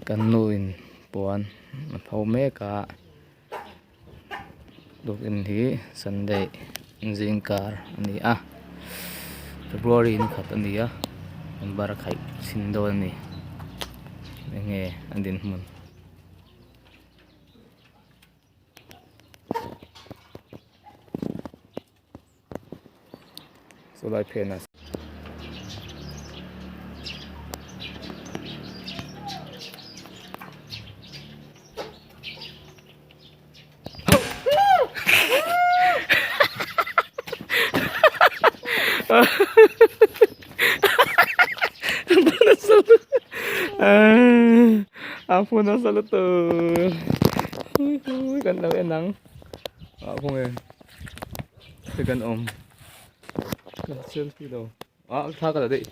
Kan nu in puan a pho mek a tukin hi sunday zingkar a ni a february ni khat a ni a an barakhaih chhin dawn a ni enge a dinhmun. Saw lai phen ah A phun nasa lutuk kan lo en ang ah khawnge te kan awm ka selfie lo ah thla ka la daih.